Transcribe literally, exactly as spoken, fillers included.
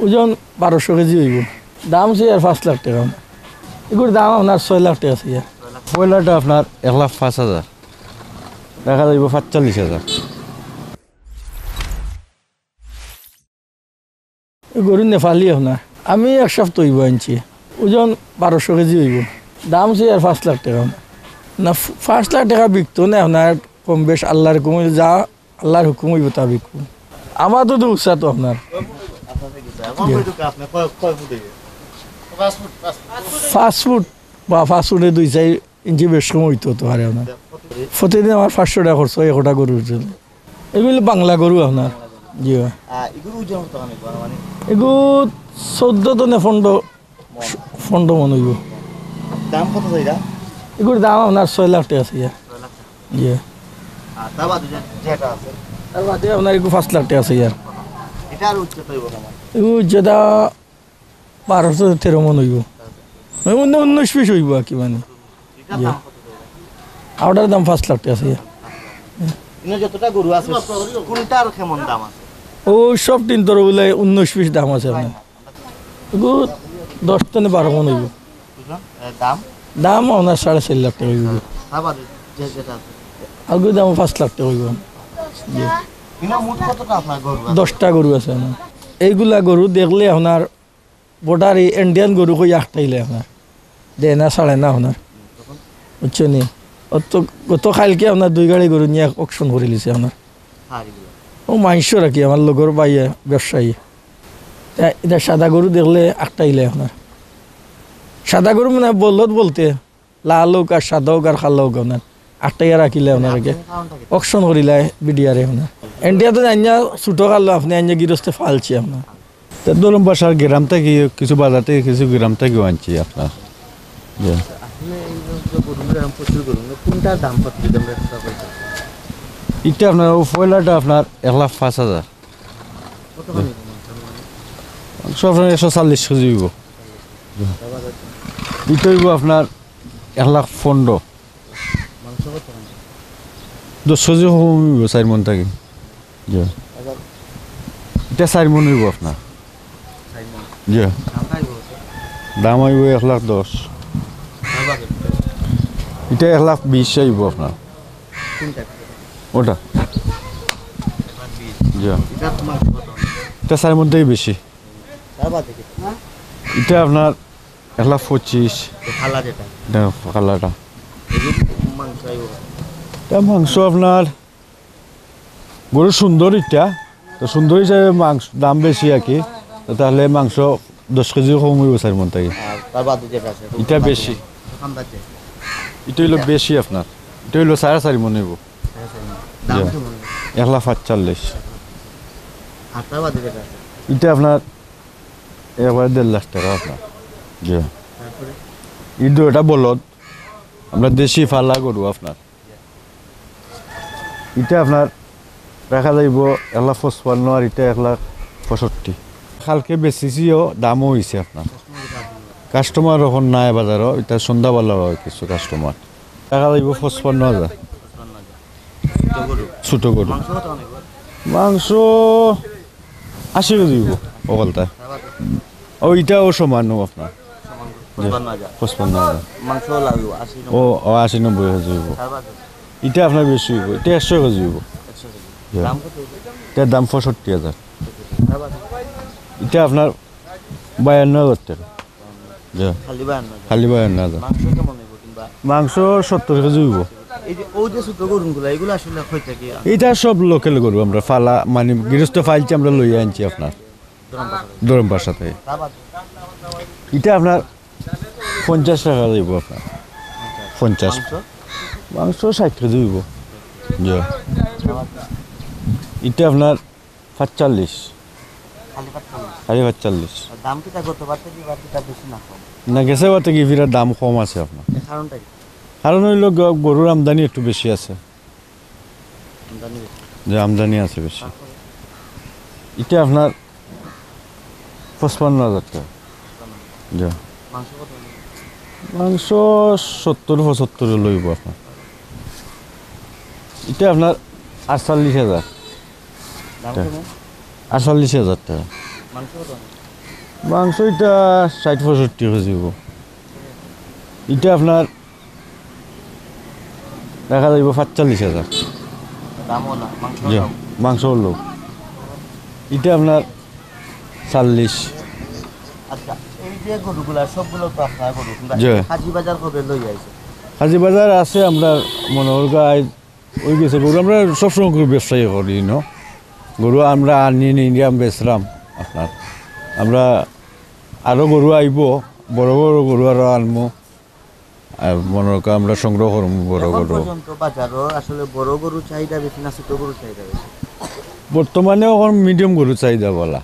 ওজন বারোশো কেজি অইবো। দাম চাইয়ার পাঁচ লাখ টেকা। এগুর দাম আপনার ছয় লাখ টেকা চাইয়ার। পয়লাটা আপনার এক লাখ পাঁচ হাজার, রাখা যাইবো পাঁচচল্লিশ হাজার। এই গরু নেপালি আপনার, আমি এক সপ্তাহ অইবো আনছি, ওজন বারোশো কেজি অইবো। দাম চাইয়ার পাঁচ লাখ টেকা। না, ফ-, পাঁচ লাখ টেকা বিকতো না আপনার, কম বেশ আল্লাহর হুকুম অইলে যা আল্লাহর হুকুম অইবো তা বিকবো। আমার তো, তো উৎসাহ তো আপনার। পাঁচ ফুট বা পাঁচ ফুটে দুই চাইর ইঞ্চি বেশ কম অইতো তো পারে আপনার। প্রতিদিন আমার পাঁচশো টেকা খরচ অয় একটা গরুর জন্য। এগুলো বাংলা গরু আপনার। জি অয়। আহ, এগুলো ওজন কত খানি, মানে? এগু চৌদ্দ টনে পনেরো, পনেরো মন অইবো। দাম কত চাইরা? এগুর দাম আপনার ছয় লাখ টেকা চাইয়ার। ছয় লাখ টাকা। জি। আর তার বাদে যে, যেটা আছে? তার বাদে আপনার এগু পাঁচ লাখ টেকা চাইয়ার। এটা আর উচ্চতা অইবো কেমন? এগু উচ্চতা বারো তেরো মন অইবো। মানে উন-, উনিশ বিশ অইবো আর কি মানে। এটার জি। দাম কত চাইরা? ওটার দাম পাঁচ লাখ টেকা চাইয়ার। এনে যতটা গরু আছে, কোনটার কেমন দাম আছে? ও সব তিন তোর বলে উনিশ বিশ দাম আছে আপনার। এগু দশ টনে বারো মন অইবো। বুঝলাম। এ, দাম? দাম আপনার সাড়ে চার লাখ টেকা অইবো। তার বাদে যে, যেটা আছে? আগুর দাম পাঁচ লাখ টেকা অইবো। জি। এনে মোট কতটা আপনার গরু আছে? দশটা গরু আছে আপনার। এইগুলা গরু দেখলে আপনার বর্ডারি ইন্ডিয়ান গরু কই আটকাইলে আপনার। দেয় না, ছাড়ে না আপনার। বুঝছো নি? অত গত কালকে আপনার দুই গাড়ি গরু নিয়া অকশন করিলিছে আপনার। আর এগুলা? ও মাংস রাখি আমার লগর ভাইয়ে ব্যবসায়ী। তা এটা সাদা গরু দেখলে আটকাইলে আপনার। সাদা গরু মানে বলদ বলতে লাল অউক আর সাদা অউক আর কালা অউক আপনার। আটকাইয়া রাখিলে আপনার আগে। আপনি কারণটা কি? অকশন করিলায় বিডিআরে আপনার। ইন্ডিয়া তো জানিয়া ছোট কালো আপনি আনিয়া গিরস্তে ফালছি আপনার। তা ধরুন বাসার গ্রাম থাকি কিছু বাজার থাকি কিছু গ্রাম থাকিও আনছি আপনার। জি। আসলে এই যে গরুর দাম প্রচুর গরু, কোনটার দাম কত যদি আমরা একটা বলতে? এটা আপনার ও পয়লাটা আপনার এক লাখ পাঁচ হাজার। কত খানি মাংস মানে? মাংস আপনার একশো চল্লিশ কেজি অইবো। এটা অইবো আপনার এক লাখ পনেরো। মাংস কত খানি? দশ কেজি কম অইবো চাইর মন থাকি। জি। আচ্ছা। এটা চাইর মন অইবো আপনার। চাইর মন। জি। দামটা অইবো কত? দাম অইবো এক লাখ দশ। আর বাকি? এটা এক লাখ বিশ অইবো আপনার। কোনটা? ওটা। এক লাখ বিশ। জি। এটা মাংস কত? এটা চাইর মন থাকি বেশি। তার বাদে কি? এটা আপনার এক লাখ পঁচিশ। যে কালা যেটা? এটা কালাটা। এগুলো মাংস আইবো। এটা মাংস আপনার গরু সুন্দর এটা, তো সুন্দর হিসাবে মাংস দাম বেশি আর কি। তো তাহলে মাংস দশ কেজি কম অইবো চাইর মন থাকি। আর তার বাদে যেটা আছে, এটা বেশি। ওখান বাদে? এটা অইলো বেশি আপনার, এটা অইলো সাড়ে চাইর মন অইবো। সাড়ে চাইর মন। দাম জি। কেমন? এক লাখ পাঁচচল্লিশ। আর তার বাদে যেটা আছে? এটা আপনার একবারে দেড় লাখ টেকা আপনার। জি। তারপরে? এই দুইটা বলদ, আমরা দেশি ফালা গরু আপনার। এটা আপনার রাখা যাইবো এক লাখ পঁচপান্ন আর এটা এক লাখ পঁয়ষট্টি। কালকে বেচিছিও, দামও অইছে আপনার। কাস্টমার এখন নাই বাজারও, এটা সন্ধ্যাবেলা অয় কিছু কাস্টমার। রাখা যাইবো পঁচপান্ন হাজার। ছোট গরু। মাংস কত অইবো? মাংস আশি কেজি অইবো, অকলতা। ও, ইটাও সমান অইবো আপনার। সমান। জি। পঁচপান্ন হাজার। পঁচপান্ন হাজার। মাংস লাগবো আশি ও, নব্বই। ও, আশি নব্বই কেজি অইবো। তার বাদে? ইটা আপনার বেশি অইবো, ইটা একশো কেজি অইবো। একশো কেজি। জি। দাম কত অইবো? ইটার দাম পঁয়ষট্টি হাজার। তার বাদে? ইটা আপনার বায়ান্ন হাজার টেকা। জি। খালি বায়ান্ন হাজার? খালি বায়ান্ন হাজার। মাংস কেমন অইবো কিংবা? মাংস সত্তর কেজি অইবো। এই যে, ওই যে ছোট গরুগুলা, এগুলা আসলে কই থাকি? ইটা সব লোকাল গরু, আমরা ফালা, মানে, গৃহস্থ ফালছি, আমরা লইয়া আনছি আপনার। ধরম পাশা থাকি। ধরম পাশা থাকি। তার বাদে? ইটা আপনার পঞ্চাশ রাখা যাইবো আপনার। পঞ্চাশ। মাংস? মাংস ষাট কেজি অইবো। জি। তার বাদে? ইটা আপনার পাঁচচল্লিশ। খালি পাঁচচল্লিশ? খালি পাঁচচল্লিশ। আর দাম কিতা গতবার থাকি এবার কিতা বেশি না কম? না, গেছে বার থাকি এবার দাম কম আছে আপনার। এর কারণটা কি? কারণ অইলো গ-, গরুর আমদানি একটু বেশি আছে। আমদানি বেশি? যে আমদানি আছে বেশি। তারপরে? ইটা আপনার পঁচপান্ন হাজার টেকা। পঁচপান্ন। জি। মাংস কত অইবো? মাংস সত্তর পঁচাত্তর অইবো আপনার। ইটা আপনার আটচল্লিশ হাজার। দাম জি। কেমন? আটচল্লিশ হাজার টেকা। মাংস কত অইবো? মাংস ইটা ষাইট পঁয়ষট্টি কেজি অইবো। ইটা আপনার দেখা যাইবো পাঁচচল্লিশ হাজার। দামও না, মাংস জি, দাম। মাংস অইলো। ইটা আপনার চল্লিশ। আচ্ছা, এই যে গরুগুলা সবগুলো তো আপনার গরু, কিন্তু জি। হাজি বাজার কবে লই আইছে? হাজি বাজার আছে, আমরা মনে হয় গাই অই গেছে গরু। আমরা সবসময় গরু ব্যবসায়ী করি, ন? গরু আমরা আনি, নিলাম, বেচলাম। আপনার আমরা আরো গরু আইবো, বড় বড় গরু আরো আনমু। আর মনে হয় আমরা সংগ্রহ করমু বড় এখন গরু। পর্যন্ত বাজারও আসলে বড় গরুর চাহিদা বেশি না ছোট গরুর চাহিদা বেশি? বর্তমানে এখন মিডিয়াম গরুর চাহিদা বালা।